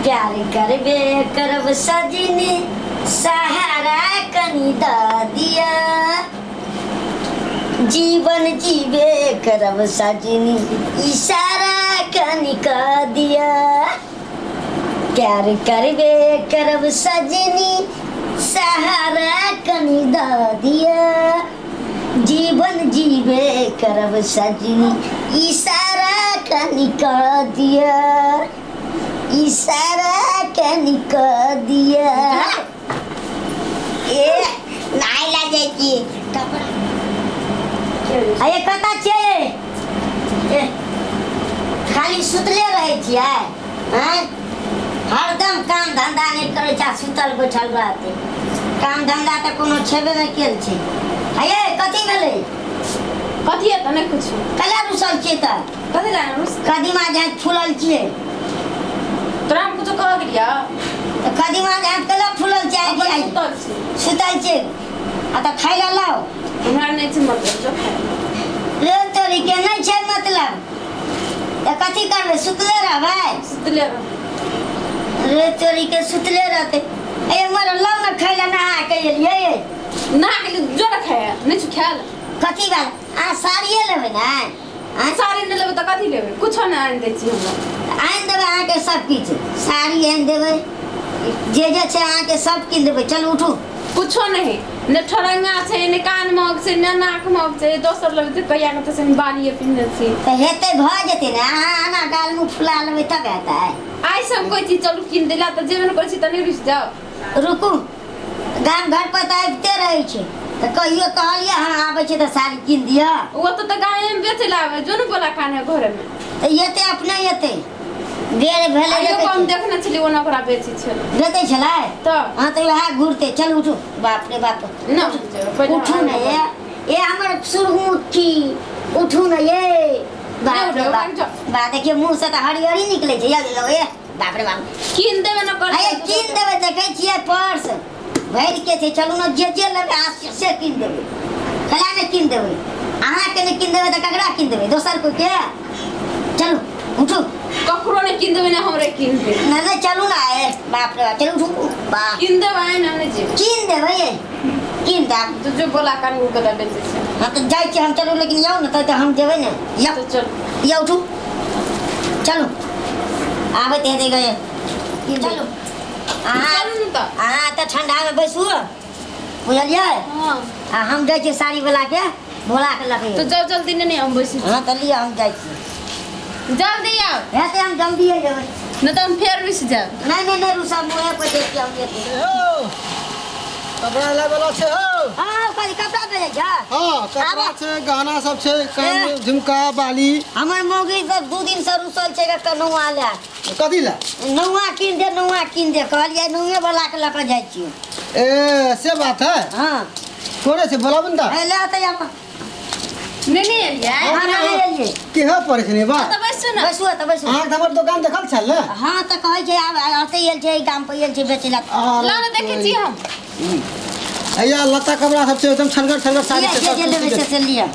प्यार करबे करब सजनी सहारा कनी द दिया जीवन जीवे करब सजनी इशारा कनी क दिया प्यार करबे करब सजनी सहारा कनी द दिया जीवन जीवे करब सजनी इशारा कनी क दिया इशारा कनी क दिया ए नाय ला जाइ छी कपड़ा अरे कतऽ छियै ए खाली सुतले रहै छियै आँय हरदम काम धंधा नहि करै छै आ सुतल बैठल रहतै काम धंधा तऽ कोनो छेबे नहि केल छै हे कथी भेलै कथी है तऽ नहि कुछ कला रुसल छियै तऽ कथी लए रुस कदीमा जहाँ फूलल छियै तोरा हम कुछो कहऽ गेलियै तऽ कदीमा जहाँ कला फूलल छै अपन आइ सुतल छी सुतल छियै आ तऽ खाय लए लाउ हमरा नहि छै मतलब जो खाय रे तोरी के नहि छै मतलब तऽ कथी करबै सुतले रहबै सुतले रह रे तोरी के सुतले रहतै ए मर लाउ ने खाय लए नहा के एलियै ना गेली जो ने खाय नहि छै खायल कथी बात अहाँ साड़िए लेबै ने आँय? साड़ी नहि लेबै तऽ कथी लेबै कुछो नहि आनि दै छी हमरा आनि देबै अहाँके सब किछु साड़ी आनि देबै जे जे छै अहाँके सब कीन देबै चलू उठू कुछो नहीं ने ठरंगा छै ने कान महक छै ने नाक महक छै दोसर लेबै तऽ कहिया के तऽ बालिए पिन्हने छी तऽ हेतै भऽ जेतै ने अहाँ एना गाल मुँह फुला लेबै तब हेतै आइ सब कोइ चीज चलू कीन देला तऽ जेबे ने करै छी तऽ नहि रुसि जाउ रुकू गाम घर पर तऽ आबिते रहै छै तऽ कहियो कहलियै हँ आबै छै तऽ साड़ी कीन दिअ ओ तऽ तऽ गाँवे मे बेचै लए आबै जो ने बोला कान है घरे मे तऽ एतै अपने एतै बेर भेलै आइयो देखै कम छियै। देखने छली ओना ओकरा बेचै छलै बेचै छलै तऽ हँ तऽ वएह घुरतै चल उठू बाप रे बाप ना उठू ने ये ये हमर सुरमुखी उठू ने ये बाप रे उठू, बाप जाओ। बा देखियौ मुँह से तऽ हरियरी निकलै छै ये लो ये बाप रे बाप कीन देबै ने कर अरे कीन देबै देखै छियै पर्स भरि के छै चलू ने जे जे लेबै अहाँ से- से कीन देबै कला नहि कीन देबै अहाँके नहि कीन देबै तऽ ककरा कीन देबै दोसर कोइ के चलू उठू ककरो नहि कीन देबै ने हमरे कीन देबै नहि नहि चलू ने ए बाप रे बाप चलू उठू वाह कीन देबै ने नहि जेबै कीन देबै ये कीन देब तो जो बोला कान ओ कदा बेचै छै हँ तऽ जाइ छियै हम चलू लेकिन यौ ने तऽ हम जेबै ने यौ तो चल यौ उठू चलू आबैत हेतै गए चलू अहाँ चलू ने तऽ अहाँ तऽ ठंडामे बैसू बुझलियै हँ आ हम जाइ छियै साड़ी वाला के बोला के लऽ तो जाओ जल्दी नहीं हम बैसी हँ तऽ लिअ हम जाइ छी जल्दी आओ हेतै हम जल्दिए जेबै नहीं तो हम फेर रुस जाब नहि नहि नहि रुसा मुँहे पर देखि हम जेतै यौ कपड़ा लै वाला छै हौ हँ कथी कपड़ा बेचै छै हँ कपड़ा आबे। छै गहना सब छै कान ए। मे झुमका बाली हमर मौगी सब 2 दिन से रुसल छै के नौआ लए कथी लए नौआ कीन दे नौआ कीन दे कहलियै नौए वाला के लऽ कऽ जाइ छियै ए से बात है हँ कोने छै बोलाबू ने तऽ ए ले तऽ आब नहीं नहीं एलियै हँ नहि एलियै केह पड़ै छै ने बात तऽ बैसू ने बैसू तऽ बैसू अहाँके तऽ हमर दोकान देखल छल ने हँ तऽ कहै छै आब एतै आयल छै गाम पर आयल छै बेचै लए ला ने देखै छी हम हैया लत्ता कपड़ा सब छै एकदम छनगर छनगर साड़ी लिअ छै जे सब जे लेबै चीज से छै। से लिअ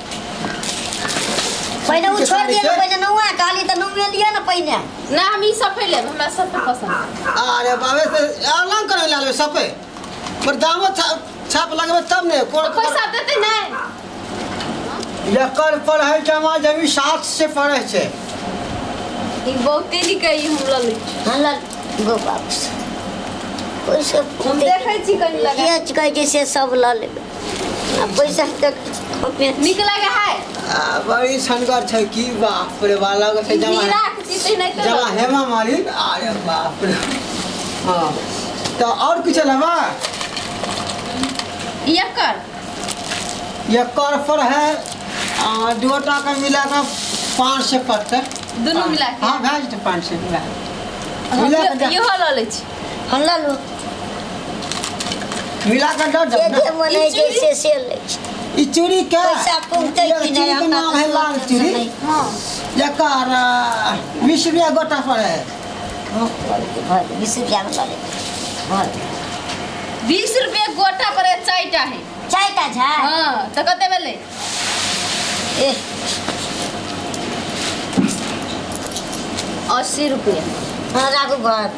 पहिने ओ के छोड़ि साड़ी दिअ ने छै? पहिने नौआ कहली तऽ नौए लिअ ने पहिने ना हम ई सफे लेब हमरा सफे पसंद अरे बाबे से अलग करे ला लेबै सफे पर दामो छाप लगबै तब ने कोन पैसा देते नहीं एकर पढ़ै जमा जमी 7 से पढ़ै छै ई बहुते नीक है ई हम लऽ लै छी हँ लऽ गो वापस पैसा हम देखै छी कनि लगा जे कहै छै से सब लऽ लेबै आ पैसा तऽ कमे नीक लगे है आ, बड़ी छनगर छै की बाप रे बा लगै छै जमा हीराक चीज तऽ नहि जमा हेमा मालिन अरे बाप रे हाँ तऽ आओर किछु लेबा एकर एकर पर है दूटा के मिला कऽ 500 पड़तै दुनू मिला के? हाँ भए जेतै 500 मिला कऽ। मिला कऽ दए- इहो लऽ लै छी हम लऽ लू मिला कऽ दऽ जे देब जे ने मन होइ छै से से लै छी ई चूड़ी के पैसा पुगतै ई कि नहि चूड़ी के हमरा नाम है तऽ लाल टेंशन चूड़ी नहि। हँ एकर 20 रुपया गोटा पड़े है हँ, भऽ जेतै, भऽ जेतै, 20 रुपैआमे लऽ लेबै भऽ जेतै। 20 रुपए गोटा पर चारिटा है चारिटा छै हँ तऽ कते भेलै एह 80 रुपए हाँ राखू घर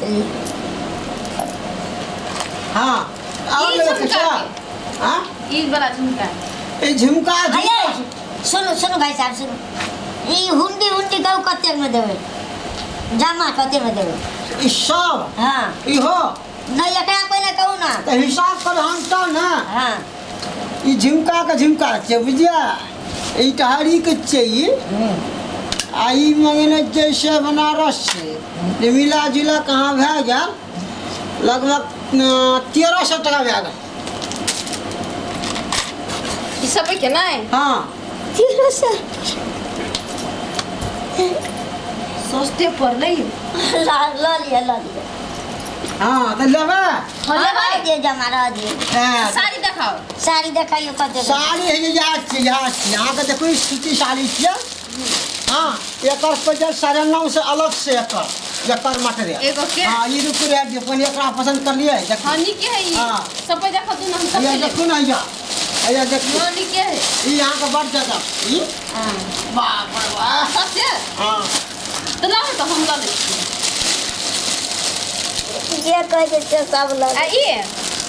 हाँ और ई लेबै के झुमका छै? हाँ ई वाला झुमका ई झुमका अये सुनू सुनू भाई साहब सुनू ई हुंडी हुंडी कहू कतेक में देबै जमा कतेक में देबै ई सब हाँ इहो नहीं एकरा पहिले कहू ना तऽ हिसाब कर हम तऽ ने हाँ ई झुमका के झुमका छै बुझिया ई टहरी के छै ई आ ई मंगेने छै से बनारस से जे मिला जुला कहाँ भए गेल लगभग 1300 टका भए गेल ई सब के नहीं हाँ 1300 सस्ते पड़लै ल लिअ ल लिअ हाँ तऽ लेबै हाँ लेबै दिअ जमा रह दिअ ए, साड़ी देखाओ साड़ी देखाइयो कते साड़ी है जे याद छै याद छै अहाँके देखू ई सूती साड़ी छियै हाँ एकर पैसा 950 अलग से एकर एकर मटेरियल एगो के? हाँ ई रुकू रह दियौ पहिले एकरा पसंद कर लियै देखू हाँ नीके है ई हाँ। सब पे देखो तू ना हम सब हैया पे देखू ने हैया हैया देखू हाँ नीके है ई अहाँके बड़ ज्यादा ई हाँ बाप रे बाप सच्चे हाँ तो लाओ तो हम ला लै छियै जे कहै छै से सब लऽ आ ई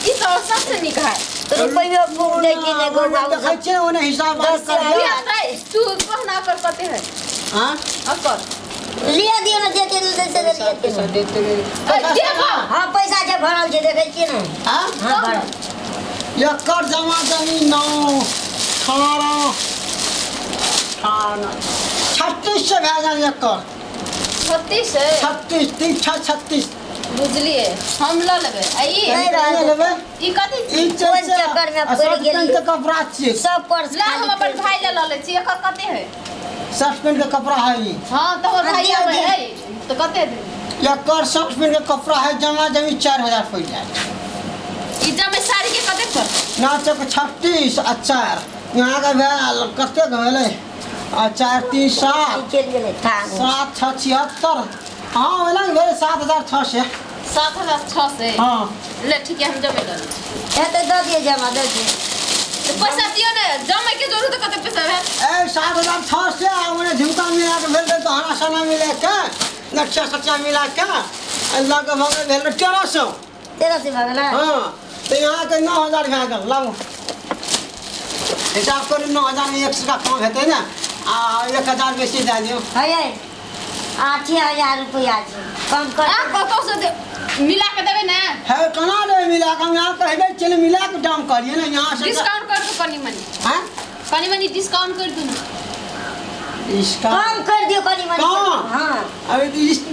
ई तो सबसे नीक है रुपैयो फूक दै छी ने गो बाबू देखै छियै ने ओने हिसाब दस कर हजार। ये बताइ, तू कहना कर कते है हाँ अब कर लिअ दियौ ने जे जे दै से लिअ दियौ ए, देबो हाँ पैसा छै भरल छै देखै छियै ने हाँ हाँ भरल एकर जमा जमी 9 18 18 3600 भए गेल एकर 36 है 36 3 6 36 बुझलिए हम लऽ लेबै आ ई नहि रहल। नहि लेबै ई कथी ई छी छै कोन चक्कर में आ पड़ि शर्ट गेलियै? पैंट के कपड़ा छियै सब पर्स ला खाली हम अपन करि भाई लए लऽ लै छी एकर कते है शर्ट पैंट के कपड़ा है ई हाँ तऽ हमर हाँ, भाई दियौ, आबै दियौ। है तऽ कते देबै एकर शर्ट पैंट के कपड़ा है जमा जमी 4000 पड़ि जायत ई जमे साड़ी के कते पड़तै नाचक 36 आ 4 यहाँके भेल कतेक भेलै आ 4 3 7 चलि गेलै थान 7 6 76 हाँ ओना भेलै 7600 7600 हाँ ले ठीक है हम जमे लऽ लै छी हेतै दऽ दियौ जमा दऽ दियौ तऽ पैसा दियौ ने जमे के जरूरत कते पैसा भेल ए 7600 आ ओने झुमका मिला के भेल रहै गहना सोना मिला के नक्शा सच्चा मिला के आ लगभग भेल रहै 1300 1300 भऽ गेलै हाँ तऽ यहाँके 9000 भए गेल लाबू हिसाब करू 9000 में एक टका कम हेतै ने आ 1000 बेसी दए दियौ है 8000 रुपैआ छै कम कर आ कतौ से दे मिला के देबै ने है केना देबै मिला के हम यहाँ कहबै चलू मिला के दाम कहलियै ने यहाँ से डिस्काउंट कर दू कनी मनी हाँ कनी मनी डिस्काउंट कर दू ने डिस्काउंट कम कर दियौ कनी मनी कम? हाँ अरे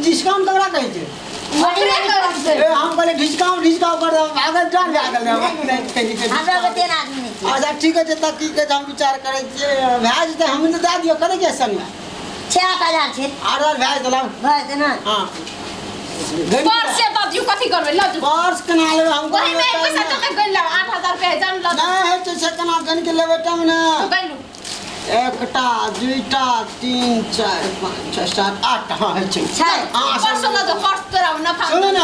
डिस्काउंट ककरा कहै छै कनी मनी कम कर ए हम कहलियै डिस्काउंट डिस्काउंट कर देब आगे जान भए गेल रहै। नहि कहै हमरा के तेन आदमी नहि छियै अच्छा ठीक छै तऽ की कहै छै हम विचार करै छियै भए जेतै हम तऽ दए दियौ करै के संगमे 6000 छै 8000 भए जेतै लाउ भऽ जेतै ने हाँ पर्स से दऽ दियौ कथी करबै लऽ जाउ पर्स केना लेबै हम वही में पैसा जते गनि लाउ 8000 रुपया है जान लऽ जाउ नहि होइ छै से केना गनि के लेबै तब ने तो गनि लू एकटा दुईटा 3 4 5 6 7 8 हाँ होइ छै छै हाँ पर्स लऽ जाउ पर्स तोरा नफा सुनू ने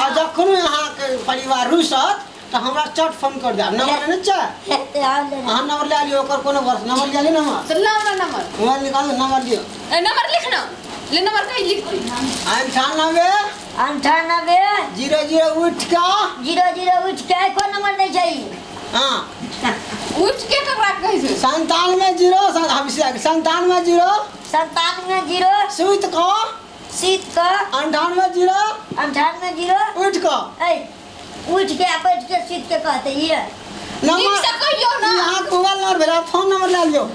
आ जखन अहाँके परिवार रुसत तऽ हमरा चट फोन कर देब नंबर नहि छै हेतै आउ लेने अहाँ नंबर लए लियौ ओकर कोनो वर्ष नंबर लए लियौ ने हमर तो लाउ ना नंबर मोबाइल निकालू नंबर दियौ ए, नंबर लिख ना ले नंबर कहीं लिख 98 98 0 0 उठ कऽ 0 0 उठि के कोन नंबर दै छै ई? हाँ उठ के ककरा कहै छै 97 0 97 0 97 0 सुति कऽ सीत कऽ 98 0 98 0 उठि कऽ ऐ उठि के आ बैठ के सीत के कहतै ई नीक से कहियौ ना ई अहाँके मोबाइल नंबर भेल फोन नंबर लए लियौ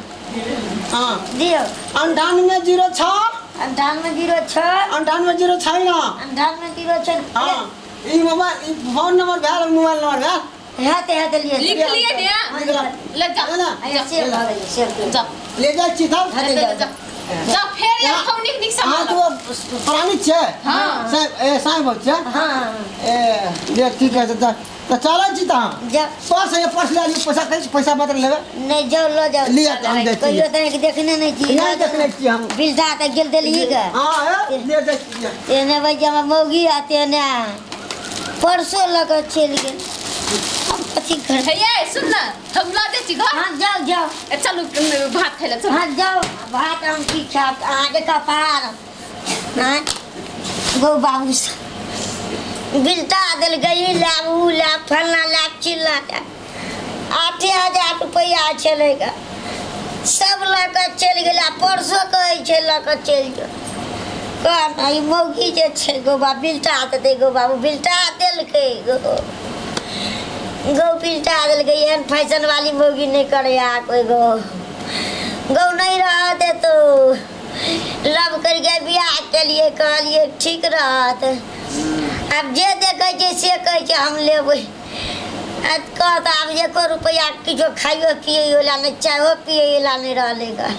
हाँ दियौ 98 0 6 98 0 6 98 0 6 ना 98 0 6 हाँ ई मोबाइल ई फोन नंबर भेल मोबाइल नंबर भेल हेतै हेतै लिअ लिख लिए ने लिख लो। ले जा है ना? अच्छा सेव भऽ गेलै सेव करि। जा ले जाइ छी तब हेतै ले जाउ जा जा फेर एक ठाम नीक नीक अहाँ सामान तो प्राणी छियै हाँ। साहेब ए साहेब हो छियै हाँ हाँ ए ले ठीक है तऽ तऽ चलै छी तऽ हम जाउ पर्स है पर्स लए लियौ पैसा कहै छी पैसा पत्र लेबै नहि जाउ लऽ जाउ लिअ तऽ हम जाइ छी। कहियो तऽ देखने नहि छी नहि देखने छियै हम बिलटा तऽ गेल देलही के हाँ ए ले जाइ छी लिअ। एने भैया हमर मौगी आ तेने परसो लऽ कऽ चलि गेल हम कथी करबै हे ये सुन ना हम लऽ जाइ छी घर हाँ जाउ जाउ ए, चलू भात खाइ लए चलू हाँ जाउ भात हम की खायब अहाँके कपार आँय गौ बाबू से बिलटा देलकै ई लाब ऊ लाब फल्लाँ लाब चिल्लाँ लाब 8000 रुपैआ छलै गे सब लऽ कऽ चलि गेलै आ परसो कहै छै लऽ कऽ चलि जो कह ने ई मौगी जे छै गौ बा बिलटा देतै गौ बाबू बिलटा देलकै गौ गौ बिलटा देलकै एहन फैशन वाली मौगी नहि करै आ कोइ गौ गौ नहि रहऽ देतौ लव करिके बियाह केलियै कहलियै ठीक रहत आब जे देखै छै से कहै छै हम लेबै आ कहत आब एको रुपैआ किछो खाइयो पियैयो लए नहि चाहो पियैयो लए नहि रहलै गऽ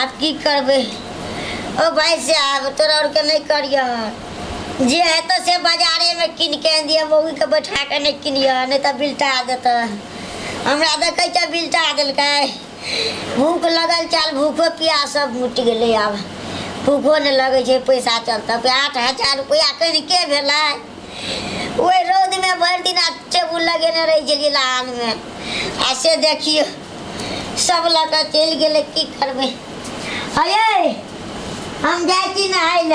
आब की करबै ओ भाइ साहब तोरा आरके नहि करियह जे हेतौ से बाजारेमे कीन के आनि दिअ मौगीके बैठा कऽ नहि किनियह नहि तऽ बिलटा देतऽ हमरा देखै छै बिलटा देलकै भूख लगल चल भूखो प्यास सब मिट गेलै आब भूखो नहि लगै छै पैसा चलतै 8000 रुपैआ कनिके भेलै ओहि रौदमे भरि दिना टेबुल लगेने रहै छलियै लहानमे आ से देखियौ सब लऽ कऽ चलि गेलै की करबै अये हम जाइ छी नहाय लए।